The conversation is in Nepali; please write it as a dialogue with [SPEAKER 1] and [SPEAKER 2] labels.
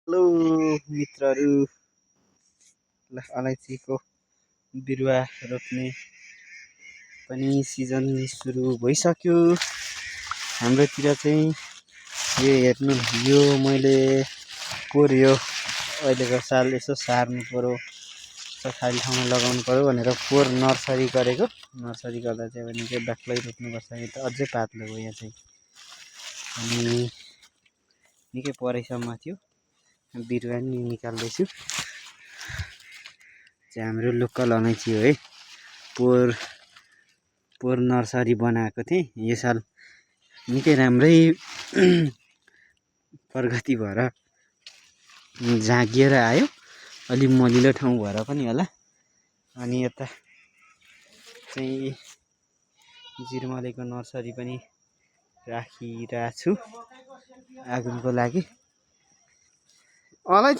[SPEAKER 1] हेलो मित्रहरू, ल अलैँचीको बिरुवा रोप्ने पनि सिजन सुरु भइसक्यो। हाम्रोतिर चाहिँ यो हेर्नु, यो मैले पोहोर यो अहिलेको साल यसो सार्नु पर्यो, खाली ठाउँमा लगाउनु पर्यो भनेर पोहोर नर्सरी गरेको। नर्सरी गर्दा चाहिँ अब निकै बाक्लै रोप्नुपर्छ, यो त अझै पातलो हो यहाँ चाहिँ। अनि निकै परेसम्म थियो, बिरुवा नि निकाल्दैछु। चाहिँ हाम्रो लोकल अलैँची हो है। पोहोर नर्सरी बनाएको थिएँ, यो साल निकै राम्रै प्रगति भएर झाँगिएर आयो। अलि मलिलो ठाउँ भएर पनि होला। अनि यता चाहिँ जिरमलेको नर्सरी पनि राखिरहेको छु आगमको लागि। अलैँची